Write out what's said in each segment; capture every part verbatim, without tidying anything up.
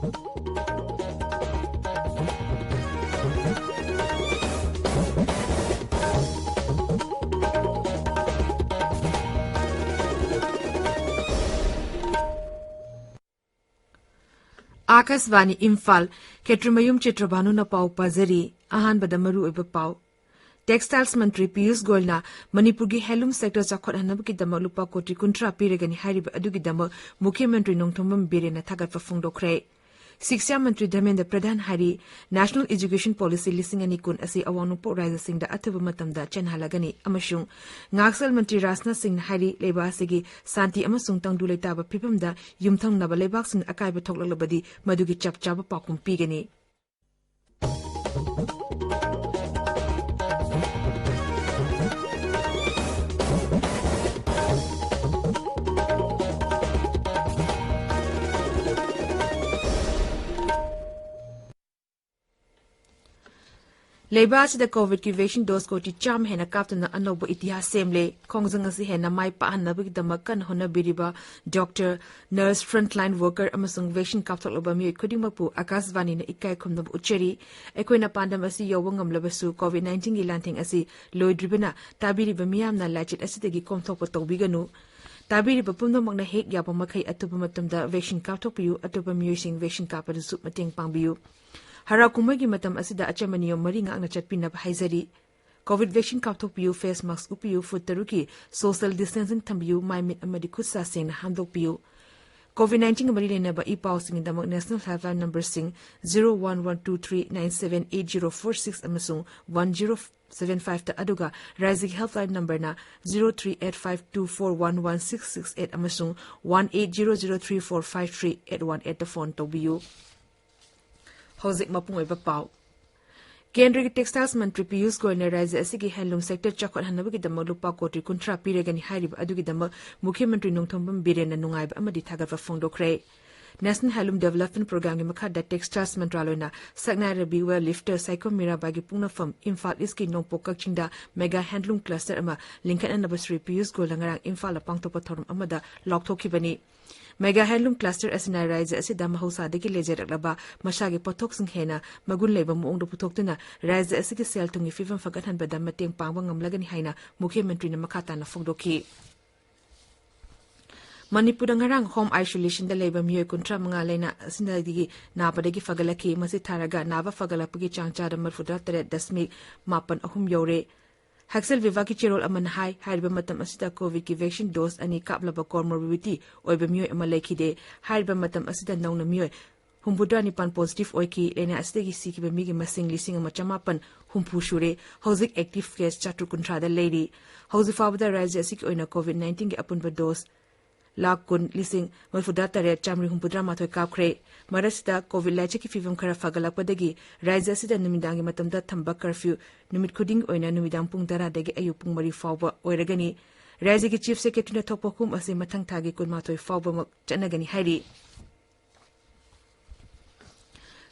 ꯑꯥꯀꯥꯁꯕꯥꯅꯤ ꯏꯝꯐꯥꯜ, ꯈꯦꯇ꯭ꯔꯤꯃꯌꯨꯝ ꯆꯤꯇ꯭ꯔꯚꯥꯅꯨꯅ ꯄꯥꯎ ꯄꯥꯖꯔꯤ꯫ ꯑꯍꯥꯟꯕꯗ ꯃꯔꯨꯑꯣꯏꯕ ꯄꯥꯎ꯫ ꯇꯦꯛꯁꯇꯥꯏꯜꯁ ꯃꯟꯇ꯭ꯔꯤ ꯄꯤꯌꯨꯁ ꯒꯣꯌꯜꯅ ꯃꯅꯤꯄꯨꯔꯒꯤ ꯍꯦꯟꯂꯨꯝ ꯁꯦꯛꯇꯔ ꯆꯥꯎꯈꯠꯍꯟꯅꯕꯒꯤꯗꯃꯛ ꯂꯨꯄꯥ ꯀꯣꯇꯤ ꯀꯨꯟꯊ꯭ꯔꯥ ꯄꯤꯔꯒꯅꯤ ꯍꯥꯏꯔꯤꯕ ꯑꯗꯨꯒꯤꯗꯃꯛ ꯃꯨꯈ꯭ꯌ ꯃꯟꯇ꯭ꯔꯤ ꯅꯣꯡꯊꯣꯝꯕꯝ ꯕꯤꯔꯦꯟꯅ ꯊꯥꯒꯠꯄ ꯐꯣꯡꯗꯣꯛꯈ꯭ꯔꯦ꯫ ꯁꯤꯛꯁꯥ ꯃꯟꯇ꯭ꯔꯤ ꯙꯔꯃꯦꯟꯗ꯭ꯔ ꯄ꯭ꯔꯙꯥꯟ ꯍꯥꯏꯔꯤ, ꯅꯦꯁꯅꯦꯜ ꯑꯦꯖꯨꯀꯦꯁꯟ ꯄꯣꯂꯤꯁꯤ ꯂꯤꯁꯤꯡ ꯑꯅꯤ ꯀꯨꯟ ꯑꯁꯤ ꯑꯋꯥꯡ ꯅꯣꯡꯄꯣꯛ ꯔꯥꯖ꯭ꯌꯁꯤꯡꯗ ꯑꯊꯨꯕ ꯃꯇꯝꯗ ꯆꯦꯟꯍꯜꯂꯒꯅꯤ ꯑꯃꯁꯨꯡ ꯉꯥꯛꯁꯦꯜ ꯃꯟꯇ꯭ꯔꯤ ꯔꯥꯖꯅꯥꯊ ꯁꯤꯡꯅ ꯍꯥꯏꯔꯤ, ꯂꯩꯕꯥꯛ ꯑꯁꯤꯒꯤ ꯁꯥꯟꯇꯤ ꯑꯃꯁꯨꯡ ꯇꯪꯗꯨ ꯂꯩꯇꯥꯕ ꯐꯤꯕꯝꯗ ꯌꯨꯝꯊꯪꯅꯕ ꯂꯩꯕꯥꯛꯁꯤꯡꯅ ꯑꯀꯥꯏꯕ ꯊꯣꯛꯂꯛꯂꯕꯗꯤ ꯃꯗꯨꯒꯤ ꯆꯞ ꯆꯥꯕ ꯄꯥꯎꯈꯨꯝ ꯄꯤꯒꯅꯤ꯫ ꯂꯩꯕꯥꯛ ꯑꯁꯤꯗ ꯀꯣꯚꯤꯗꯀꯤ ꯚꯦꯛꯁꯤꯟ ꯗꯣꯁ ꯀꯣꯇꯤ ꯆꯥꯝꯃ ꯍꯦꯟꯅ ꯀꯥꯞꯇꯨꯅ ꯑꯅꯧꯕ ꯏꯇꯤꯍꯥꯁ ꯁꯦꯝꯂꯦ꯫ ꯈꯣꯡꯖꯪ ꯑꯁꯤ ꯍꯦꯟꯅ ꯃꯥꯏ ꯄꯥꯛꯍꯟꯅꯕꯒꯤꯗꯃꯛ ꯀꯟꯅ ꯍꯣꯠꯅꯕꯤꯔꯤꯕ ꯗꯣꯛꯇꯔ, ꯅꯔꯁ, ꯐ꯭ꯔꯟꯠꯂꯥꯏꯟ ꯋꯥꯔꯀꯔ ꯑꯃꯁꯨꯡ ꯚꯦꯛꯁꯤꯟ ꯀꯥꯞꯊꯣꯛꯂꯕ ꯃꯤꯑꯣꯏ ꯈꯨꯗꯤꯡꯃꯛꯄꯨ ꯑꯥꯀꯥꯁꯕꯥꯅꯤꯅ ꯏꯀꯥꯏ ꯈꯨꯝꯅꯕ ꯎꯠꯆꯔꯤ꯫ ꯑꯩꯈꯣꯏꯅ ꯄꯥꯟꯗꯝ ꯑꯁꯤ ꯌꯧꯕ ꯉꯝꯂꯕꯁꯨ, ꯀꯣꯚꯤꯗ ꯅꯥꯏꯟꯇꯤꯟꯒꯤ ꯂꯥꯟꯊꯦꯡ ꯑꯁꯤ ꯂꯣꯏꯗ꯭ꯔꯤꯕꯅ, ꯇꯥꯕꯤꯔꯤꯕ ꯃꯤꯌꯥꯝꯅ ꯂꯥꯏꯆꯠ ꯑꯁꯤꯗꯒꯤ ꯀꯣꯝꯊꯣꯛꯄ ꯇꯧꯕꯤꯒꯅꯨ꯫ ꯇꯥꯕꯤꯔꯤꯕ ꯄꯨꯝꯅꯃꯛꯅ ꯍꯦꯛ ꯌꯥꯕ ꯃꯈꯩ ꯑꯊꯨꯕ ꯃꯇꯝꯗ ꯚꯦꯛꯁꯤꯟ ꯀꯥꯞꯊꯣꯛꯄꯤꯌꯨ, ꯑꯇꯣꯞꯄ ꯃꯤꯑꯣꯏꯁꯤꯡ ꯚꯦꯛꯁꯤꯟ ꯀꯥꯞꯄꯗꯁꯨ ꯃꯇꯦꯡ ꯄꯥꯡꯕꯤꯌꯨ꯫ ꯍꯔꯥꯎ ꯀꯨꯝꯍꯩꯒꯤ ꯃꯇꯝ ꯑꯁꯤꯗ ꯑꯆꯝꯕ ꯅꯤꯌꯣꯝ ꯃꯔꯤ ꯉꯥꯛꯅ ꯆꯠꯄꯤꯅꯕ ꯍꯥꯏꯖꯔꯤ꯫ ꯀꯣꯚꯤꯗ ꯚꯦꯛꯁꯤꯟ ꯀꯥꯞꯊꯣꯛꯄꯤꯌꯨ, ꯐꯦꯁ ꯃꯥꯁꯛ ꯎꯞꯄꯤꯌꯨ, ꯐꯨꯠ ꯇꯔꯨꯛꯀꯤ ꯁꯣꯁꯤꯌꯦꯜ ꯗꯤꯁꯇꯦꯟꯁꯤꯡ ꯊꯝꯕꯤꯌꯨ, ꯃꯥꯏ ꯃꯤꯠ ꯑꯃꯗꯤ ꯈꯨꯠ ꯁꯥ ꯁꯦꯡꯅ ꯍꯥꯝꯗꯣꯛꯄꯤꯌꯨ꯫ ꯀꯣꯚꯤꯗ ꯅꯥꯏꯟꯇꯤꯟꯒ ꯃꯔꯤ ꯂꯩꯅꯕ ꯏ ꯄꯥꯎꯁꯤꯡꯒꯤꯗꯃꯛ ꯅꯦꯁꯅꯦꯜ ꯍꯦꯜꯞꯂꯥꯏꯟ ꯅꯝꯕꯔꯁꯤꯡ zero one one two three nine seven eight zero four six ꯑꯃꯁꯨꯡ ꯋꯥꯟ ꯖꯤꯔꯣ ꯁꯚꯦꯟ ꯐꯥꯏꯚꯇ, ꯑꯗꯨꯒ ꯔꯥꯖ꯭ꯌꯒꯤ ꯍꯦꯜꯞꯂꯥꯏꯟ ꯅꯝꯕꯔꯅ zero three eight five two four one one six six eight ꯑꯃꯁꯨꯡ one eight zero zero three four five three eight one ꯑꯩꯠꯇ phone ꯇꯧꯕꯤꯌꯨ꯫ ꯍꯧꯖꯤꯛ ꯃꯄꯨꯡ ꯑꯣꯏꯕ ꯄꯥꯎ꯫ ꯀꯦꯟꯗ꯭ꯔꯒꯤ ꯇꯦꯛꯁꯇꯥꯏꯜꯁ ꯃꯟꯇ꯭ꯔꯤ ꯄꯤꯌꯨꯁ ꯒꯣꯌꯜꯅ ꯔꯥꯖ꯭ꯌ ꯑꯁꯤꯒꯤ ꯍꯦꯟꯂꯨꯝ ꯁꯦꯛꯇꯔ ꯆꯥꯎꯈꯠꯍꯟꯅꯕꯒꯤꯗꯃꯛ ꯂꯨꯄꯥ ꯀꯣꯇꯤ ꯀꯨꯟꯊ꯭ꯔꯥ ꯄꯤꯔꯒꯅꯤ ꯍꯥꯏꯔꯤꯕ ꯑꯗꯨꯒꯤꯗꯃꯛ ꯃꯨꯈ꯭ꯌ ꯃꯟꯇ꯭ꯔꯤ ꯅꯣꯡꯊꯣꯝꯕꯝ ꯕꯤꯔꯦꯟꯅ ꯅꯨꯡꯉꯥꯏꯕ ꯑꯃꯗꯤ ꯊꯥꯒꯠꯄ ꯐꯣꯡꯗꯣꯛꯈ꯭ꯔꯦ꯫ ꯅꯦꯁꯅꯦꯜ ꯍꯦꯟꯂꯨꯝ ꯗꯦꯚꯂꯞꯃꯦꯟꯠ ꯄ꯭ꯔꯣꯒ꯭ꯔꯥꯝꯒꯤ ꯃꯈꯥꯗ ꯇꯦꯛꯁꯇꯥꯏꯜꯁ ꯃꯟꯇ꯭ꯔꯥꯂꯣꯏꯅ ꯁꯛꯅꯥꯏꯔꯕꯤ ꯋꯦꯜ ꯂꯤꯐꯇꯔ ꯁꯥꯏꯈꯣꯝ ꯃꯤꯔꯥꯕꯥꯏꯒꯤ ꯄꯣꯛꯅꯐꯝ ꯏꯝꯐꯥꯜ ꯏꯁꯀꯤ ꯅꯣꯡꯄꯣꯛ ꯀꯛꯆꯤꯡꯗ ꯃꯦꯒꯥ ꯍꯦꯟꯂꯨꯝ ꯀ꯭ꯂꯁꯇꯔ ꯑꯃ ꯂꯤꯡꯈꯠꯅꯅꯕ ꯁ꯭ꯔꯤ ꯄꯤꯌꯨꯁ ꯒꯣꯌꯜꯅ ꯉꯔꯥꯡ ꯏꯝꯐꯥꯜꯗ ꯄꯥꯡꯊꯣꯛꯄ ꯊꯧꯔꯝ ꯑꯃꯗ ꯂꯥꯎꯊꯣꯛꯈꯤꯕꯅꯤ꯫ Mega Handloom Cluster ꯑꯁꯤꯅ ꯔꯥꯖ꯭ꯌ ꯑꯁꯤꯗ ꯃꯍꯧꯁꯥꯗꯒꯤ ꯂꯩꯖꯔꯛꯂꯕ ꯃꯁꯥꯒꯤ ꯄꯣꯠꯊꯣꯛꯁꯤꯡ ꯍꯦꯟꯅ ꯃꯒꯨꯟ ꯂꯩꯕ ꯃꯑꯣꯡꯗ ꯄꯨꯊꯣꯛꯇꯨꯅ ꯔꯥꯖ꯭ꯌ ꯑꯁꯤꯒꯤ ꯁꯦꯜ ꯊꯨꯝꯒꯤ ꯐꯤꯕꯝ ꯐꯒꯠꯍꯟꯕꯗ ꯃꯇꯦꯡ ꯄꯥꯡꯕ ꯉꯝꯂꯒꯅꯤ ꯍꯥꯏꯅ ꯃꯨꯈ꯭ꯌ ꯃꯟꯇ꯭ꯔꯤꯅ ꯃꯈꯥ ꯇꯥꯅ ꯐꯣꯡꯗꯣꯛꯈꯤ꯫ ꯃꯅꯤꯄꯨꯔꯗ ꯉꯔꯥꯡ home isolationꯗ ꯂꯩꯕ ꯃꯤꯑꯣꯏ ꯀꯨꯟꯊ꯭ꯔꯥ ꯃꯉꯥ ꯂꯥꯏꯅꯥ ꯑꯁꯤꯅꯗꯒꯤ ꯅꯥꯕꯗꯒꯤ ꯐꯒꯠꯂꯛꯈꯤ꯫ ꯃꯁꯤ ꯊꯥꯔꯒ ꯅꯥꯕ ꯐꯒꯠꯂꯛꯄꯒꯤ ꯆꯥꯡ ꯆꯥꯗ ꯃꯔꯤꯐꯨꯇꯔꯦꯠ ꯗꯁꯃꯤꯛ ꯃꯥꯄꯟ ꯑꯍꯨꯝ ꯌꯧꯔꯦ꯫ ꯍꯛꯁꯦꯜ ꯚꯤꯚꯥꯒꯀꯤ ꯆꯦꯔꯣꯜ ꯑꯃꯅ ꯍꯥꯏ, ꯍꯥꯏꯔꯤꯕ ꯃꯇꯝ ꯑꯁꯤꯗ ꯀꯣꯚꯤꯗꯀꯤ ꯚꯦꯛꯁꯤꯟ ꯗꯣꯁ ꯑꯅꯤ ꯀꯥꯞꯂꯕ comorbidity ꯑꯣꯏꯕ ꯃꯤꯑꯣꯏ ꯑꯃ ꯂꯩꯈꯤꯗꯦ꯫ ꯍꯥꯏꯔꯤꯕ ꯃꯇꯝ ꯑꯁꯤꯗ ꯅꯧꯅ ꯃꯤꯑꯣꯏ ꯍꯨꯝꯐꯨꯇꯔꯥ ꯅꯤꯄꯥꯟ positive ꯑꯣꯏꯈꯤ꯫ ꯂꯥꯏꯅꯥ ꯑꯁꯤꯗꯒꯤ ꯁꯤꯈꯤꯕ ꯃꯤꯒꯤ ꯃꯁꯤꯡ ꯂꯤꯁꯤꯡ ꯑꯃ ꯆꯃꯥꯄꯟ ꯍꯨꯝꯐꯨ ꯁꯨꯔꯦ꯫ ꯍꯧꯖꯤꯛ active case ꯆꯥꯇ꯭ꯔꯨꯛ ꯀꯨꯟꯊ꯭ꯔꯥꯗ ꯂꯩꯔꯤ꯫ ꯍꯧꯖꯤꯛ ꯐꯥꯎꯕꯗ ꯔꯥꯖ꯭ꯌ ꯑꯁꯤꯒꯤ ꯑꯣꯏꯅ ꯀꯣꯚꯤꯗ ꯅꯥꯏꯟꯇꯤꯟꯒꯤ ꯑꯄꯨꯟꯕ ꯗꯣꯁ ꯂꯥꯈ ꯀꯨꯟ ꯂꯤꯁꯤꯡ ꯃꯔꯤꯐꯨꯇꯔꯦꯠ ꯆꯥꯃꯔꯤ ꯍꯨꯝꯐꯨꯇꯔꯥ ꯃꯥꯊꯣꯏ ꯀꯥꯞꯈ꯭ꯔꯦ꯫ ꯃꯔꯛꯁꯤꯗ ꯀꯣꯚꯤꯗ ꯂꯥꯏꯆꯠꯀꯤ ꯐꯤꯕꯝ ꯈꯔ ꯐꯒꯠꯂꯛꯄꯗꯒꯤ ꯔꯥꯖ꯭ꯌ ꯑꯁꯤꯗ ꯅꯨꯃꯤꯗꯥꯡꯒꯤ ꯃꯇꯝꯗ ꯊꯝꯕ curfew ꯅꯨꯃꯤꯠ ꯈꯨꯗꯤꯡꯒꯤ ꯑꯣꯏꯅ ꯅꯨꯃꯤꯗꯥꯡ ꯄꯨꯡ ꯇꯔꯥꯗꯒꯤ ꯑꯌꯨꯛ ꯄꯨꯡ ꯃꯔꯤ ꯐꯥꯎꯕ ꯑꯣꯏꯔꯒꯅꯤ꯫ ꯔꯥꯖ꯭ꯌꯒꯤ Chief Secretaryꯅ ꯊꯣꯛꯄ ꯍꯨꯀꯨꯝ ꯑꯁꯤ ꯃꯊꯪ ꯊꯥꯒꯤ ꯀꯨꯟꯃꯥꯊꯣꯏ ꯐꯥꯎꯕꯃꯛ ꯆꯠꯅꯒꯅꯤ ꯍꯥꯏꯔꯤ꯫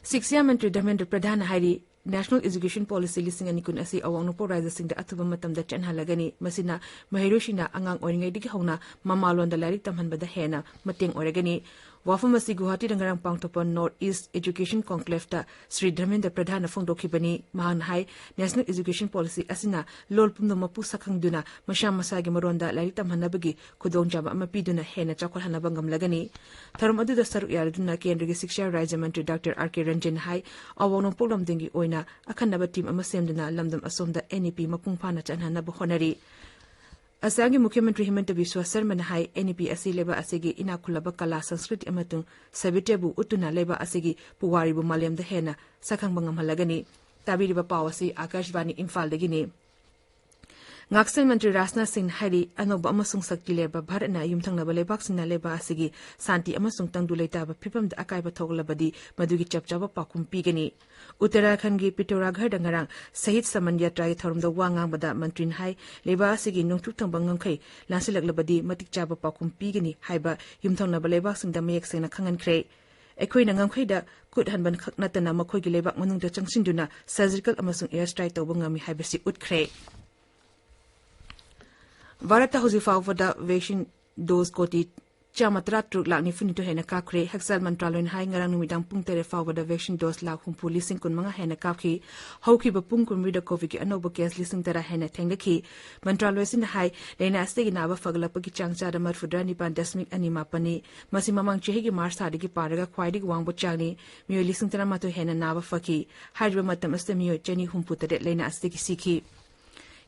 ꯁꯤꯛꯁꯥ ꯃꯟꯇ꯭ꯔꯤ ꯙꯔꯃꯦꯟꯗ꯭ꯔ ꯄ꯭ꯔꯙꯥꯟꯅ ꯍꯥꯏꯔꯤ, National Education Policy ꯂꯤꯁꯤꯡ ꯑꯅꯤ ꯀꯨꯟ ꯑꯁꯤ ꯑꯋꯥꯡ ꯅꯣꯡꯄꯣꯛ ꯔꯥꯖ꯭ꯌꯁꯤꯡꯗ ꯑꯊꯨꯕ ꯃꯇꯝꯗ ꯆꯠꯅꯍꯜꯂꯒꯅꯤ꯫ ꯃꯁꯤꯅ ꯃꯍꯩꯔꯣꯏꯁꯤꯡꯅ ꯑꯉꯥꯡ ꯑꯣꯏꯔꯤꯉꯩꯗꯒꯤ ꯍꯧꯅ ꯃꯃꯥꯂꯣꯟꯗ ꯂꯥꯏꯔꯤꯛ ꯇꯝꯍꯟꯕꯗ ꯍꯦꯟꯅ ꯃꯇꯦꯡ ꯑꯣꯏꯔꯒꯅꯤ꯫ ꯋꯥꯐꯝ ꯑꯁꯤ ꯒꯨꯋꯥꯍꯥꯇꯤꯗ ꯉꯔꯥꯡ ꯄꯥꯡꯊꯣꯛꯄ North East Education Conclaveꯇ Shri Dharmendra ꯄ꯭ꯔꯙꯥꯟꯅ ꯐꯣꯡꯗꯣꯛꯈꯤꯕꯅꯤ꯫ ꯃꯍꯥꯛꯅ ꯍꯥꯏ, National Education Policy ꯑꯁꯤꯅ ꯂꯣꯜ ꯄꯨꯝꯅꯃꯛꯄꯨ ꯁꯛꯈꯪꯗꯨꯅ ꯃꯁꯥ ꯃꯁꯥꯒꯤ ꯃꯔꯣꯟꯗ ꯂꯥꯏꯔꯤꯛ ꯇꯝꯍꯟꯅꯕꯒꯤ ꯈꯨꯗꯣꯡꯆꯥꯕ ꯑꯃ ꯄꯤꯗꯨꯅ ꯍꯦꯟꯅ ꯆꯥꯎꯈꯠꯍꯟꯅꯕ ꯉꯝꯂꯒꯅꯤ꯫ ꯊꯧꯔꯝ ꯑꯗꯨꯗ ꯁꯔꯨꯛ ꯌꯥꯔꯗꯨꯅ ꯀꯦꯟꯗ꯭ꯔꯒꯤ ꯁꯤꯛꯁꯥ ꯔꯥꯖ꯭ꯌ ꯃꯟꯇ꯭ꯔꯤ ꯗꯥꯛꯇꯔ ꯑꯥꯔ ꯀꯦ ꯔꯟꯖꯟꯅ ꯍꯥꯏ, ꯑꯋꯥꯡ ꯅꯣꯡꯄꯣꯛ ꯂꯝꯗꯝꯒꯤ ꯑꯣꯏꯅ ꯑꯈꯟꯅꯕ team ꯑꯃ ꯁꯦꯝꯗꯨꯅ ꯂꯝꯗꯝ ꯑꯁꯣꯝꯗ NEP ꯃꯄꯨꯡ ꯐꯥꯅ ꯆꯠꯍꯟꯅꯕ ꯍꯣꯠꯅꯔꯤ꯫ ꯑꯁꯥꯝꯒꯤ ꯃꯨꯈ꯭ꯌ ꯃꯟꯇ꯭ꯔꯤ ꯍꯤꯃꯟꯇ ꯕꯤꯁ꯭ꯋ ꯁꯔꯃꯅ ꯍꯥꯏ, NEP ꯑꯁꯤ ꯂꯩꯕꯥꯛ ꯑꯁꯤꯒꯤ ꯏꯅꯥꯛ ꯈꯨꯜꯂꯕ ꯀꯂꯥ, ꯁꯪꯁꯀ꯭ꯔꯤꯇꯤ ꯑꯃꯁꯨꯡ ꯁꯥꯍꯤꯇ꯭ꯌꯕꯨ ꯎꯠꯇꯨꯅ ꯂꯩꯕꯥꯛ ꯑꯁꯤꯒꯤ ꯄꯨꯋꯥꯔꯤꯕꯨ ꯃꯥꯂꯦꯝꯗ ꯍꯦꯟꯅ ꯁꯛꯈꯪꯕ ꯉꯝꯍꯜꯂꯒꯅꯤ꯫ ꯇꯥꯕꯤꯔꯤꯕ ꯄꯥꯎ ꯑꯁꯤ ꯑꯥꯀꯥꯁꯕꯥꯅꯤ ꯏꯝꯐꯥꯜꯗꯒꯤꯅꯤ꯫ ꯉꯥꯛꯁꯦꯜ ꯃꯟꯇ꯭ꯔꯤ ꯔꯥꯖꯅꯥꯊ ꯁꯤꯡꯅ ꯍꯥꯏꯔꯤ, ꯑꯅꯧꯕ ꯑꯃꯁꯨꯡ ꯁꯛꯇꯤ ꯂꯩꯔꯕ ꯚꯥꯔꯠꯅ ꯌꯨꯝꯊꯪꯅꯕ ꯂꯩꯕꯥꯛꯁꯤꯡꯅ ꯂꯩꯕꯥꯛ ꯑꯁꯤꯒꯤ ꯁꯥꯟꯇꯤ ꯑꯃꯁꯨꯡ ꯇꯪꯗꯨ ꯂꯩꯇꯥꯕ ꯐꯤꯕꯝꯗ ꯑꯀꯥꯏꯕ ꯊꯣꯛꯂꯕꯗꯤ ꯃꯗꯨꯒꯤ ꯆꯞ ꯆꯥꯕ ꯄꯥꯎꯈꯨꯝ ꯄꯤꯒꯅꯤ꯫ ꯎꯠꯇꯔꯥꯈꯟꯗꯒꯤ ꯄꯤꯊꯣꯔꯥꯒꯔꯗ ꯉꯔꯥꯡ ꯁꯍꯤꯗ ꯁꯃꯟ ꯌꯥꯇ꯭ꯔꯥꯒꯤ ꯊꯧꯔꯝꯗ ꯋꯥ ꯉꯥꯡꯕꯗ ꯃꯟꯇ꯭ꯔꯤꯅ ꯍꯥꯏ, ꯂꯩꯕꯥꯛ ꯑꯁꯤꯒꯤ ꯅꯣꯡꯆꯨꯞ ꯊꯪꯕ ꯉꯝꯈꯩ ꯂꯥꯟꯁꯤꯜꯂꯛꯂꯕꯗꯤ ꯃꯇꯤꯛ ꯆꯥꯕ ꯄꯥꯎꯈꯨꯝ ꯄꯤꯒꯅꯤ ꯍꯥꯏꯕ ꯌꯨꯝꯊꯪꯅꯕ ꯂꯩꯕꯥꯛꯁꯤꯡꯗ ꯃꯌꯦꯛ ꯁꯦꯡꯅ ꯈꯪꯍꯟꯈ꯭ꯔꯦ꯫ ꯑꯩꯈꯣꯏꯅ ꯉꯝꯈꯩꯗ ꯈꯨꯠ ꯍꯟꯕ ꯈꯛ ꯅꯠꯇꯅ ꯃꯈꯣꯏꯒꯤ ꯂꯩꯕꯥꯛ ꯃꯅꯨꯡꯗ ꯆꯪꯁꯤꯟꯗꯨꯅ surgical ꯑꯃꯁꯨꯡ air strike ꯇꯧꯕ ꯉꯝꯃꯤ ꯍꯥꯏꯕꯁꯤ ꯎꯠꯈ꯭ꯔꯦ꯫ ꯚꯥꯔꯠꯇ ꯍꯧꯖꯤꯛ ꯐꯥꯎꯕꯗ ꯚꯦꯛꯁꯤꯟ ꯗꯣꯁ ꯀꯣꯇꯤ ꯆꯥꯝꯃ ꯇꯔꯥ ꯇꯔꯨꯛ ꯂꯥꯛ ꯅꯤꯐꯨ ꯅꯤꯊꯣꯏ ꯍꯦꯟꯅ ꯀꯥꯞꯈ꯭ꯔꯦ꯫ ꯍꯛꯁꯦꯜ ꯃꯟꯇ꯭ꯔꯥꯂꯣꯏꯅ ꯍꯥꯏ, ꯉꯔꯥꯡ ꯅꯨꯃꯤꯗꯥꯡ ꯄꯨꯡ ꯇꯔꯦꯠ ꯐꯥꯎꯕꯗ vaccine dose ꯂꯥꯛ ꯍꯨꯝꯐꯨ ꯂꯤꯁꯤꯡ ꯀꯨꯟ ꯃꯉꯥ ꯍꯦꯟꯅ ꯀꯥꯞꯈꯤ꯫ ꯍꯧꯈꯤꯕ ꯄꯨꯡ ꯀꯨꯟꯃꯔꯤꯗ COVID-ꯀꯤ ꯑꯅꯧꯕ case ꯂꯤꯁꯤꯡ ꯇꯔꯥ ꯍꯦꯟꯅ ꯊꯦꯡꯅꯈꯤ꯫ ꯃꯟꯇ꯭ꯔꯥꯂꯣꯏ ꯑꯁꯤꯅ ꯍꯥꯏ, ꯂꯥꯏꯅꯥ ꯑꯁꯤꯗꯒꯤ ꯅꯥꯕ ꯐꯒꯠꯂꯛꯄꯒꯤ ꯆꯥꯡ ꯆꯥꯗ ꯃꯔꯤꯐꯨꯇꯔꯥ ꯅꯤꯄꯥꯟ ꯗꯁꯃꯤꯛ ꯑꯅꯤ ꯃꯥꯄꯟꯅꯤ꯫ ꯃꯁꯤ ꯃꯃꯥꯡ ꯆꯍꯤꯒꯤ ꯃꯥꯔꯆ ꯊꯥꯗꯒꯤ ꯄꯥꯔꯒ ꯈ꯭ꯋꯥꯏꯗꯒꯤ ꯋꯥꯡꯕ ꯆꯥꯡꯅꯤ꯫ ꯃꯤꯑꯣꯏ ꯂꯤꯁꯤꯡ ꯇꯔꯥꯃꯥꯊꯣꯏ ꯍꯦꯟꯅ ꯅꯥꯕ ꯐꯈꯤ꯫ ꯍꯥꯏꯔꯤꯕ ꯃꯇꯝ ꯑꯁꯤꯗ ꯃꯤꯑꯣꯏ ꯆꯅꯤ ꯍꯨꯝꯐꯨ ꯇꯔꯦꯠ ꯂꯥꯏꯅꯥ ꯑꯁꯤꯗꯒꯤ ꯁꯤꯈꯤ꯫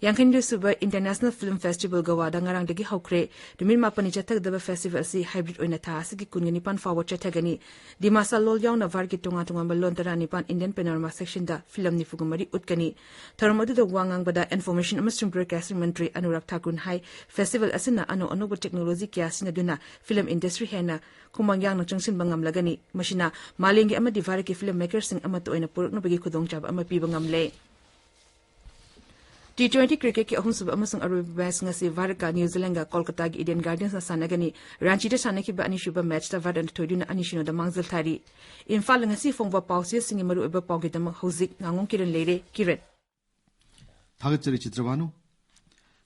ꯌꯥꯡꯈꯩꯅꯤꯊꯣꯏꯁꯨꯕ International Film Festival ꯒꯋꯥꯗ ꯉꯔꯥꯡꯗꯒꯤ ꯍꯧꯈ꯭ꯔꯦ꯫ ꯅꯨꯃꯤꯠ ꯃꯥꯄꯟꯅꯤ ꯆꯠꯊꯒꯗꯕ festival ꯑꯁꯤ hybrid ꯑꯣꯏꯅ ꯊꯥ ꯑꯁꯤꯒꯤ ꯀꯨꯟꯒ ꯅꯤꯄꯥꯟ ꯐꯥꯎꯕ ꯆꯠꯊꯒꯅꯤ꯫ ꯗꯤꯃꯥꯁꯥ ꯂꯣꯜ ꯌꯥꯎꯅ ꯚꯥꯔꯠꯀꯤ ꯇꯣꯉꯥꯟ ꯇꯣꯉꯥꯟꯕ ꯂꯣꯟ ꯇꯔꯥꯅꯤꯄꯥꯟ Indian Panorama section ꯗ film ꯅꯤꯐꯨꯒ ꯃꯔꯤ ꯎꯠꯀꯅꯤ꯫ ꯊꯧꯔꯝ ꯑꯗꯨꯗ ꯋꯥ ꯉꯥꯡꯕꯗ Information ꯑꯃꯁꯨꯡ Broadcasting ꯃꯟꯇ꯭ꯔꯤ ꯑꯅꯨꯔꯥꯒ ꯊꯥꯀꯨꯔꯅ ꯍꯥꯏ, festival ꯑꯁꯤꯅ ꯑꯅꯧ ꯑꯅꯧꯕ technology ꯀꯌꯥ ꯁꯤꯖꯤꯟꯅꯗꯨꯅ film industry ꯍꯦꯟꯅ ꯈꯨꯃꯥꯡ ꯌꯥꯡꯅ ꯆꯪꯁꯤꯟꯕ ꯉꯝꯂꯒꯅꯤ꯫ ꯃꯁꯤꯅ ꯃꯥꯂꯦꯝꯒꯤ ꯑꯃꯗꯤ ꯚꯥꯔꯠꯀꯤ film maker ꯁꯤꯡ ꯑꯃꯠꯇ ꯑꯣꯏꯅ ꯄꯨꯔꯛꯅꯕꯒꯤ ꯈꯨꯗꯣꯡꯆꯥꯕ ꯑꯃ ꯄꯤꯕ ꯉꯝꯂꯦ꯫ T twenty cricket ꯀꯤ ꯑꯍꯨꯝꯁꯨꯕ ꯑꯃꯁꯨꯡ ꯑꯔꯣꯏꯕ match ꯉꯁꯤ ꯚꯥꯔꯠꯀ ꯅ꯭ꯌꯨ ꯖꯤꯂꯦꯟꯗꯒ ꯀꯣꯜꯀꯇꯥꯒꯤ Eden Gardens ꯗ ꯁꯥꯟꯅꯒꯅꯤ꯫ ꯔꯥꯟꯆꯤꯗ ꯁꯥꯟꯅꯈꯤꯕ ꯑꯅꯤꯁꯨꯕ match ꯇ ꯚꯥꯔꯠꯅ ꯊꯣꯏꯗꯨꯅ ꯑꯅꯤ ꯁꯤꯅꯣꯗ ꯃꯥꯡꯖꯤꯜ ꯊꯥꯔꯤ꯫ ꯏꯝꯐꯥꯜꯗ ꯉꯁꯤ ꯐꯣꯡꯕ ꯄꯥꯎꯆꯦꯁꯤꯡꯒꯤ ꯃꯔꯨꯑꯣꯏꯕ ꯄꯥꯎꯒꯤꯗꯃꯛ ꯍꯧꯖꯤꯛ ꯉꯥꯉꯣꯝ ꯀꯤꯔꯟ ꯂꯩꯔꯦ꯫ ꯀꯤꯔꯟ꯫ ꯊꯥꯒꯠꯆꯔꯤ ꯆꯤꯇ꯭ꯔꯚꯥꯅꯨ꯫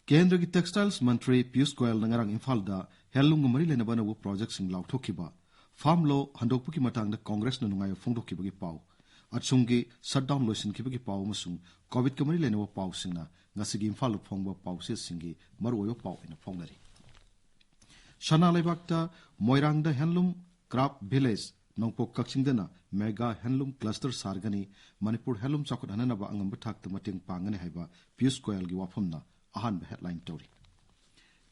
ꯀꯦꯟꯗ꯭ꯔꯒꯤ textiles ꯃꯟꯇ꯭ꯔꯤ ꯄꯤꯌꯨꯁ ꯒꯣꯌꯜꯅ ꯉꯔꯥꯡ ꯏꯝꯐꯥꯜꯗ handloom ꯒ ꯃꯔꯤ ꯂꯩꯅꯕ ꯑꯅꯧꯕ project ꯁꯤꯡ ꯂꯥꯎꯊꯣꯛꯈꯤꯕ, farm law ꯍꯟꯗꯣꯛꯄꯒꯤ ꯃꯇꯥꯡꯗ ꯀꯣꯡꯒ꯭ꯔꯦꯁꯅ ꯅꯨꯡꯉꯥꯏꯕ ꯐꯣꯡꯗꯣꯛꯈꯤꯕꯒꯤ ꯄꯥꯎ, ꯑꯁꯣꯝꯒꯤ shutdown ꯂꯣꯏꯁꯤꯟꯈꯤꯕꯒꯤ ꯄꯥꯎ ꯑꯃꯁꯨꯡ COVID ꯀ ꯃꯔꯤ ꯂꯩꯅꯕ ꯄꯥꯎꯁꯤꯡꯅ ꯉꯁꯤꯒꯤ ꯏꯝꯐꯥꯜꯗ ꯐꯣꯡꯕ ꯄꯥꯎꯆꯦꯁꯤꯡꯒꯤ ꯃꯔꯨꯑꯣꯏꯕ ꯄꯥꯎ ꯑꯣꯏꯅ ꯐꯣꯡꯅꯔꯤ꯫ ꯁꯅꯥ ꯂꯩꯕꯥꯛꯇ ꯃꯣꯏꯔꯥꯡꯗ handloom craft village, ꯅꯣꯡꯄꯣꯛ ꯀꯛꯆꯤꯡꯗꯅ mega handloom cluster ꯁꯥꯔꯒꯅꯤ, Manipur handloom ꯆꯥꯎꯈꯠꯍꯟꯅꯅꯕ ꯑꯉꯝꯕ ꯊꯥꯛꯇ ꯃꯇꯦꯡ ꯄꯥꯡꯒꯅꯤ ꯍꯥꯏꯕ ꯄꯤꯌꯨꯁ ꯒꯣꯌꯜꯒꯤ ꯋꯥꯐꯝꯅ ꯑꯍꯥꯟꯕ headline ꯇꯧꯔꯤ꯫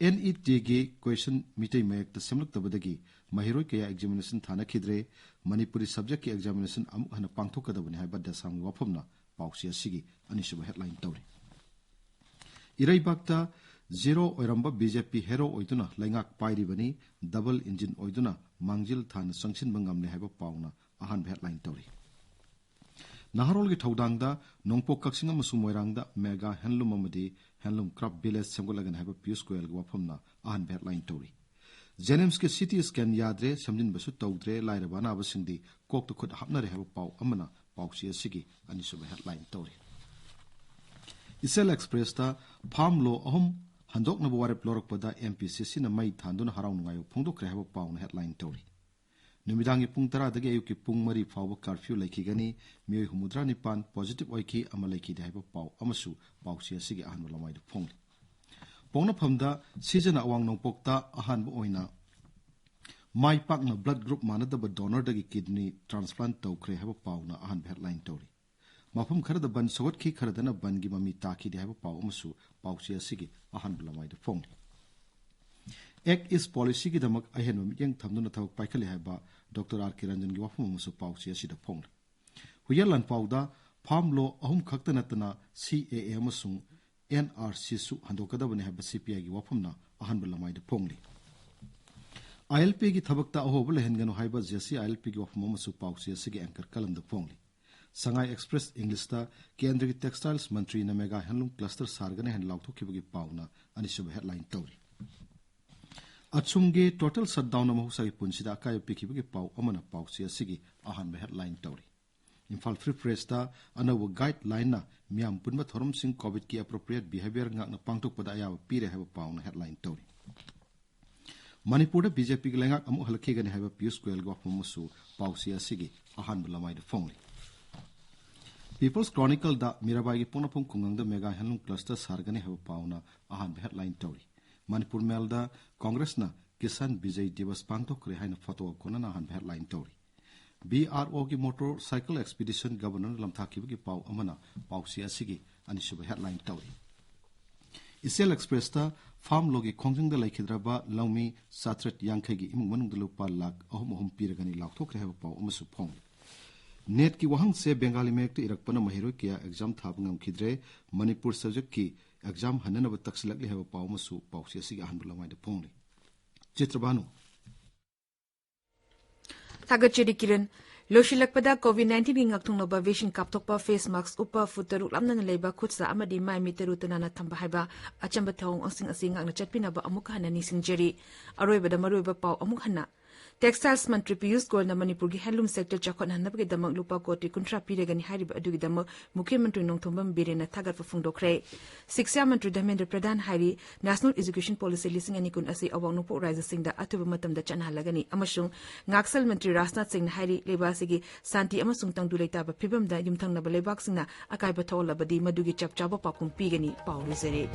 NET ꯒꯤ question ꯃꯤꯇꯩ ꯃꯌꯦꯛꯇ ꯁꯦꯝꯂꯛꯇꯕꯗꯒꯤ ꯃꯍꯩꯔꯣꯏ ꯀꯌꯥ examination ꯊꯥꯅꯈꯤꯗ꯭ꯔꯦ, ꯃꯅꯤꯄꯨꯔꯤ subject ꯀꯤ examination ꯑꯃꯨꯛ ꯍꯟꯅ ꯄꯥꯡꯊꯣꯛꯀꯗꯕꯅꯤ ꯍꯥꯏꯕ ꯗꯦꯁꯥꯝꯒꯤ ꯋꯥꯐꯝꯅ ꯄꯥꯎꯆꯦ ꯑꯁꯤꯒꯤ ꯑꯅꯤꯁꯨꯕ headline ꯇꯧꯔꯤ꯫ ꯏꯔꯩꯕꯥꯛꯇ zero ꯑꯣꯏꯔꯝꯕ BJP hero ꯑꯣꯏꯗꯨꯅ ꯂꯩꯉꯥꯛ ꯄꯥꯏꯔꯤꯕꯅꯤ, double engine ꯑꯣꯏꯗꯨꯅ ꯃꯥꯡꯖꯤꯜ ꯊꯥꯅ ꯆꯪꯁꯤꯟꯕ ꯉꯝꯂꯦ ꯍꯥꯏꯕ ꯄꯥꯎꯅ ꯑꯍꯥꯟꯕ headline ꯇꯧꯔꯤ꯫ ꯅꯍꯥꯔꯣꯜꯒꯤ ꯊꯧꯗꯥꯡꯗ ꯅꯣꯡꯄꯣꯛ ꯀꯛꯆꯤꯡ ꯑꯃꯁꯨꯡ ꯃꯣꯏꯔꯥꯡꯗ mega handloom ꯑꯃꯗꯤ handloom craft village ꯁꯦꯝꯒꯠꯂꯒꯅꯤ ꯍꯥꯏꯕ ꯄꯤꯌꯨꯁ ꯒꯣꯌꯜꯒꯤ ꯋꯥꯐꯝꯅ ꯑꯍꯥꯟꯕ headline ꯇꯧꯔꯤ꯫ JNIMS ꯀꯤ CT scan ꯌꯥꯗ꯭ꯔꯦ, ꯁꯦꯝꯖꯤꯟꯕꯁꯨ ꯇꯧꯗ꯭ꯔꯦ, ꯂꯥꯏꯔꯕ ꯑꯅꯥꯕꯁꯤꯡꯗꯤ ꯀꯣꯛꯇ ꯈꯨꯠ ꯍꯥꯞꯅꯔꯦ ꯍꯥꯏꯕ ꯄꯥꯎ ꯑꯃꯅ ꯄꯥꯎꯆꯦ ꯑꯁꯤꯒꯤ ꯑꯅꯤꯁꯨꯕ headline ꯇꯧꯔꯤ꯫ ꯏꯆꯦꯜ Express ꯇ farm law ꯑꯍꯨꯝ ꯍꯟꯗꯣꯛꯅꯕ ꯋꯥꯔꯦꯞ ꯂꯧꯔꯛꯄꯗ ꯑꯦꯝ ꯄꯤ ꯁꯤ ꯁꯤꯅ ꯃꯩ ꯊꯥꯟꯗꯨꯅ ꯍꯔꯥꯎ ꯅꯨꯡꯉꯥꯏꯕ ꯐꯣꯡꯗꯣꯛꯈ꯭ꯔꯦ ꯍꯥꯏꯕ ꯄꯥꯎꯅ ꯍꯦꯗꯂꯥꯏꯟ ꯇꯧꯔꯤ꯫ ꯅꯨꯃꯤꯗꯥꯡꯒꯤ ꯄꯨꯡ ꯇꯔꯥꯗꯒꯤ ꯑꯌꯨꯛꯀꯤ ꯄꯨꯡ ꯃꯔꯤ ꯐꯥꯎꯕ ꯀꯥꯔꯐ꯭ꯌꯨ ꯂꯩꯈꯤꯒꯅꯤ꯫ ꯃꯤꯑꯣꯏ ꯍꯨꯝꯐꯨꯇꯔꯥ ꯅꯤꯄꯥꯟ ꯄꯣꯖꯤꯇꯤꯚ ꯑꯣꯏꯈꯤ, ꯑꯃ ꯂꯩꯈꯤꯗꯦ ꯍꯥꯏꯕ ꯄꯥꯎ ꯑꯃꯁꯨ ꯄꯥꯎꯆꯦ ꯑꯁꯤꯒꯤ ꯑꯍꯥꯟꯕ ꯂꯃꯥꯏꯗ ꯐꯣꯡꯂꯤ꯫ ꯄꯣꯛꯅꯐꯝꯗ ꯁꯤꯖꯅ ꯑꯋꯥꯡ ꯅꯣꯡꯄꯣꯛꯇ ꯑꯍꯥꯟꯕ ꯑꯣꯏꯅ ꯃꯥꯏ ꯄꯥꯛꯅ ꯕ꯭ꯂꯗ ꯒ꯭ꯔꯨꯞ ꯃꯥꯟꯅꯗꯕ ꯗꯣꯅꯔꯗꯒꯤ ꯀꯤꯗꯅꯤ ꯇ꯭ꯔꯥꯟꯁꯄ꯭ꯂꯥꯟꯠ ꯇꯧꯈ꯭ꯔꯦ ꯍꯥꯏꯕ ꯄꯥꯎꯅ ꯑꯍꯥꯟꯕ ꯍꯦꯗꯂꯥꯏꯟ ꯇꯧꯔꯤ꯫ ꯃꯐꯝ ꯈꯔꯗ ꯕꯟ ꯁꯧꯒꯠꯈꯤ, ꯈꯔꯗꯅ ꯕꯟꯒꯤ ꯃꯃꯤ ꯇꯥꯈꯤꯗꯦ ꯍꯥꯏꯕ ꯄꯥꯎ ꯑꯃꯁꯨ ꯄꯥꯎꯆꯦ ꯑꯁꯤꯒꯤ ꯑꯍꯥꯟꯕ ꯂꯃꯥꯏꯗ ꯐꯣꯡꯂꯤ꯫ ꯑꯦꯛ ꯏꯁ ꯄꯣꯂꯤꯁꯤꯒꯤꯗꯃꯛ ꯑꯍꯦꯟꯕ ꯃꯤꯠꯌꯦꯡ ꯊꯝꯗꯨꯅ ꯊꯕꯛ ꯄꯥꯏꯈꯠꯂꯤ ꯍꯥꯏꯕ ꯗꯣꯛꯇꯔ ꯑꯥꯔ ꯀꯦ ꯔꯟꯖꯟꯒꯤ ꯋꯥꯐꯝ ꯑꯃꯁꯨ ꯄꯥꯎꯆꯦ ꯑꯁꯤꯗ ꯐꯣꯡꯂꯤ꯫ ꯍꯨꯏꯌꯦꯟ ꯂꯥꯟꯄꯥꯎꯗ ꯐꯥꯝ ꯂꯣ ꯑꯍꯨꯝ ꯈꯛꯇ ꯅꯠꯇꯅ ꯁꯤ ꯑꯦ ꯑꯦ ꯑꯃꯁꯨꯡ ꯑꯦꯟ ꯑꯥꯔ ꯁꯤꯁꯨ ꯍꯟꯗꯣꯛꯀꯗꯕꯅꯤ ꯍꯥꯏꯕ ꯁꯤ ꯄꯤ ꯑꯥꯏꯒꯤ ꯋꯥꯐꯝꯅ ꯑꯍꯥꯟꯕ ꯂꯃꯥꯏꯗ ꯐꯣꯡꯂꯤ꯫ ꯑꯥꯏ ꯑꯦꯜ ꯄꯤꯒꯤ ꯊꯕꯛꯇ ꯑꯍꯣꯕ ꯂꯩꯍꯟꯒꯅꯨ ꯍꯥꯏꯕ ꯖꯦ ꯁꯤ ꯑꯥꯏ ꯑꯦꯜ ꯄꯤꯒꯤ ꯋꯥꯐꯝ ꯑꯃꯁꯨ ꯄꯥꯎꯆꯦ ꯑꯁꯤꯒꯤ ꯑꯦꯡꯀꯔ ꯀꯂꯝꯗ ꯐꯣꯡꯂꯤ꯫ ꯁꯉꯥꯏ ꯑꯦꯛꯁꯄ꯭ꯔꯦꯁ ꯏꯪꯂꯤꯁꯇ ꯀꯦꯟꯗ꯭ꯔꯒꯤ ꯇꯦꯛꯁꯇꯥꯏꯜꯁ ꯃꯟꯇ꯭ꯔꯤꯅ ꯃꯦꯒꯥ ꯍꯦꯟꯂꯨꯝ ꯀ꯭ꯂꯁꯇꯔ ꯁꯥꯔꯒꯅꯤ ꯍꯥꯏꯅ ꯂꯥꯎꯊꯣꯛꯈꯤꯕꯒꯤ ꯄꯥꯎꯅ ꯑꯅꯤꯁꯨꯕ ꯍꯦꯗꯂꯥꯏꯟ ꯇꯧꯔꯤ꯫ ꯑꯁꯨꯝꯒꯤ ꯇꯣꯇꯦꯜ ꯁꯠꯗꯥꯎꯟꯅ ꯃꯍꯧꯁꯥꯒꯤ ꯄꯨꯟꯁꯤꯗ ꯑꯀꯥꯏꯕ ꯄꯤꯈꯤꯕꯒꯤ ꯄꯥꯎ ꯑꯃꯅ ꯄꯥꯎꯆꯦ ꯑꯁꯤꯒꯤ ꯑꯍꯥꯟꯕ ꯍꯦꯗꯂꯥꯏꯟ ꯇꯧꯔꯤ꯫ ꯏꯝꯐꯥꯜ ꯐ꯭ꯔꯤ ꯄ꯭ꯔꯦꯁꯇ ꯑꯅꯧꯕ ꯒꯥꯏꯗꯂꯥꯏꯟꯅ ꯃꯤꯌꯥꯝ ꯄꯨꯟꯕ ꯊꯧꯔꯝꯁꯤꯡ ꯀꯣꯚꯤꯗꯀꯤ ꯑꯦꯄ꯭ꯔꯣꯄ꯭ꯔꯤꯌꯦꯠ ꯕꯤꯍꯦꯕꯤꯌꯔ ꯉꯥꯛꯅ ꯄꯥꯡꯊꯣꯛꯄꯗ ꯑꯌꯥꯕ ꯄꯤꯔꯦ ꯍꯥꯏꯕ ꯄꯥꯎꯅ ꯍꯦꯗꯂꯥꯏꯟ ꯇꯧꯔꯤ꯫ ꯃꯅꯤꯄꯨꯔꯗ ꯕꯤ ꯖꯦ ꯄꯤꯒꯤ ꯂꯩꯉꯥꯛ ꯑꯃꯨꯛ ꯍꯜꯂꯛꯈꯤꯒꯅꯤ ꯍꯥꯏꯕ ꯄꯤꯌꯨꯁ ꯒꯣꯌꯦꯜꯒꯤ ꯋꯥꯐꯝ ꯑꯃꯁꯨ ꯄꯥꯎꯆꯦ ꯑꯁꯤꯒꯤ ꯑꯍꯥꯟꯕ ꯂꯃꯥꯏꯗ ꯐꯣꯡꯂꯤ꯫ ꯄꯤꯄꯜꯁ ꯀ꯭ꯔꯣꯅꯤꯀꯜꯗ ꯃꯤꯔꯥꯕꯥꯏꯒꯤ ꯄꯣꯛꯅꯐꯝ ꯈꯨꯡꯒꯪꯗ ꯃꯦꯒꯥ ꯍꯦꯟꯂꯨꯝ ꯀ꯭ꯂꯁꯇꯔ ꯁꯥꯔꯒꯅꯤ ꯍꯥꯏꯕ ꯄꯥꯎꯅ ꯑꯍꯥꯟꯕ ꯍꯦꯗꯂꯥꯏꯟ ꯇꯧꯔꯤ꯫ ꯃꯅꯤꯄꯨꯔ ꯃꯦꯜꯗ ꯀꯣꯡꯒ꯭ꯔꯦꯁꯅ ꯀꯤꯁꯥꯟ ꯕꯤꯖꯩ ꯗꯤꯋꯁ ꯄꯥꯡꯊꯣꯛꯈ꯭ꯔꯦ ꯍꯥꯏꯅ ꯐꯣꯇꯣꯒ ꯀꯣꯟꯅꯅ ꯑꯍꯥꯟꯕ ꯍꯦꯗꯂꯥꯏꯟ ꯇꯧꯔꯤ꯫ ꯕꯤ ꯑꯥꯔ ꯑꯣꯒꯤ ꯃꯣꯇꯣꯔ ꯁꯥꯏꯀꯜ ꯑꯦꯛꯁꯄꯤꯗꯤꯁꯟ ꯒꯕꯔꯅꯔꯅ ꯂꯝꯊꯥꯈꯤꯕꯒꯤ ꯄꯥꯎ ꯑꯃꯅ ꯄꯥꯎꯆꯦ ꯑꯁꯤꯒꯤ ꯑꯅꯤꯁꯨꯕ ꯍꯦꯗꯂꯥꯏꯟ ꯇꯧꯔꯤ꯫ ꯏꯆꯦꯜ ꯑꯦꯛꯁꯄ꯭ꯔꯦꯁꯇ ꯐꯥꯝ ꯂꯣꯒꯤ ꯈꯣꯡꯖꯪꯗ ꯂꯩꯈꯤꯗ꯭ꯔꯕ ꯂꯧꯃꯤ ꯆꯥꯇ꯭ꯔꯦꯠ ꯌꯥꯡꯈꯩꯒꯤ ꯏꯃꯨꯡ ꯃꯅꯨꯡꯗ ꯂꯨꯄꯥ ꯂꯥꯈ ꯑꯍꯨꯝ ꯑꯍꯨꯝ ꯄꯤꯔꯒꯅꯤ ꯂꯥꯎꯊꯣꯛꯈ꯭ꯔꯦ ꯍꯥꯏꯕ ꯄꯥꯎ ꯑꯃꯁꯨ ꯐꯣꯡꯂꯤ꯫ ꯅꯦꯠꯀꯤ ꯋꯥꯍꯪꯁꯦ ꯕꯦꯡꯒꯥꯂꯤ ꯃꯌꯦꯛꯇ ꯏꯔꯛꯄꯅ ꯃꯍꯩꯔꯣꯏ ꯀꯌꯥ ꯑꯦꯛꯖꯥꯝ ꯊꯥꯕ ꯉꯝꯈꯤꯗ꯭ꯔꯦ꯫ ꯃꯅꯤꯄꯨꯔ ꯁꯕꯖꯦꯛꯀꯤ ꯑꯦꯛꯖꯥꯝ ꯍꯟꯅꯅꯕ ꯇꯛꯁꯤꯜꯂꯛꯂꯤ ꯍꯥꯏꯕ ꯄꯥꯎ ꯑꯃꯁꯨ ꯄꯥꯎꯆꯦ ꯑꯁꯤꯒꯤ ꯑꯍꯥꯟꯕ ꯂꯃꯥꯏꯗ ꯐꯣꯡꯂꯤ꯫ ꯆꯤꯇ꯭ꯔꯕꯥꯅꯨ꯫ ꯊꯥꯒꯠꯆꯔꯤ ꯀꯤꯔꯟ꯫ ꯂꯣꯏꯁꯤꯜꯂꯛꯄꯗ ꯀꯣꯚꯤꯗ ꯅꯥꯏꯟꯇꯤꯟꯒꯤ ꯉꯥꯛꯊꯣꯛꯅꯕ ꯚꯦꯛꯁꯤꯟ ꯀꯥꯞꯊꯣꯛꯄ, ꯐꯦꯁ ꯃꯥꯛꯁ ꯎꯞꯄ, ꯐꯨꯠ ꯇꯔꯨꯛ ꯂꯥꯞꯅꯅ ꯂꯩꯕ, ꯈꯨꯠ ꯁꯥ ꯑꯃꯗꯤ ꯃꯥꯏ ꯃꯤꯠ ꯇꯔꯨ ꯇꯅꯥꯟꯅ ꯊꯝꯕ ꯍꯥꯏꯕ ꯑꯆꯝꯕ ꯊꯧꯑꯣꯡꯁꯤꯡ ꯑꯁꯤ ꯉꯥꯛꯅ ꯆꯠꯄꯤꯅꯕ ꯑꯃꯨꯛ ꯍꯟꯅ ꯅꯤꯡꯁꯤꯡꯖꯔꯤ꯫ ꯑꯔꯣꯏꯕꯗ ꯃꯔꯨꯑꯣꯏꯕ ꯄꯥꯎ ꯑꯃꯨꯛ ꯍꯟꯅ꯫ Textiles ꯃꯟꯇ꯭ꯔꯤ ꯄꯤꯌꯨꯁ ꯒꯣꯌꯜꯅ ꯃꯅꯤꯄꯨꯔꯒꯤ handloom sector ꯆꯥꯎꯈꯠꯍꯟꯅꯕꯒꯤꯗꯃꯛ ꯂꯨꯄꯥ ꯀꯣꯇꯤ ꯀꯨꯟꯊ꯭ꯔꯥ ꯄꯤꯔꯒꯅꯤ ꯍꯥꯏꯔꯤꯕ ꯑꯗꯨꯒꯤꯗꯃꯛ ꯃꯨꯈ꯭ꯌ ꯃꯟꯇ꯭ꯔꯤ ꯅꯣꯡꯊꯣꯝꯕꯝ ꯕꯤꯔꯦꯟꯅ ꯊꯥꯒꯠꯄ ꯐꯣꯡꯗꯣꯛꯈ꯭ꯔꯦ꯫ ꯁꯤꯛꯁꯥ ꯃꯟꯇ꯭ꯔꯤ ꯙꯔꯃꯦꯟꯗ꯭ꯔ ꯄ꯭ꯔꯙꯥꯟ ꯍꯥꯏꯔꯤ, National Education Policy ꯂꯤꯁꯤꯡ ꯑꯅꯤ ꯀꯨꯟ ꯑꯁꯤ ꯑꯋꯥꯡ ꯅꯣꯡꯄꯣꯛ ꯔꯥꯖ꯭ꯌꯁꯤꯡꯗ ꯑꯊꯨꯕ ꯃꯇꯝꯗ ꯆꯠꯅꯍꯜꯂꯒꯅꯤ ꯑꯃꯁꯨꯡ ꯉꯥꯛꯁꯦꯜ ꯃꯟꯇ꯭ꯔꯤ ꯔꯥꯖꯅꯥꯊ ꯁꯤꯡꯅ ꯍꯥꯏꯔꯤ, ꯂꯩꯕꯥꯛ ꯑꯁꯤꯒꯤ ꯁꯥꯟꯇꯤ ꯑꯃꯁꯨꯡ ꯇꯪꯗꯨ ꯂꯩꯇꯥꯕ ꯐꯤꯕꯝꯗ ꯌꯨꯝꯊꯪꯅꯕ ꯂꯩꯕꯥꯛꯁꯤꯡꯅ ꯑꯀꯥꯏꯕ ꯊꯣꯛꯍꯜꯂꯕꯗꯤ ꯃꯗꯨꯒꯤ ꯆꯞ ꯆꯥꯕ ꯄꯥꯎꯈꯨꯝ ꯄꯤꯒꯅꯤ꯫ ꯄꯥꯎ ꯂꯣꯏꯖꯔꯦ꯫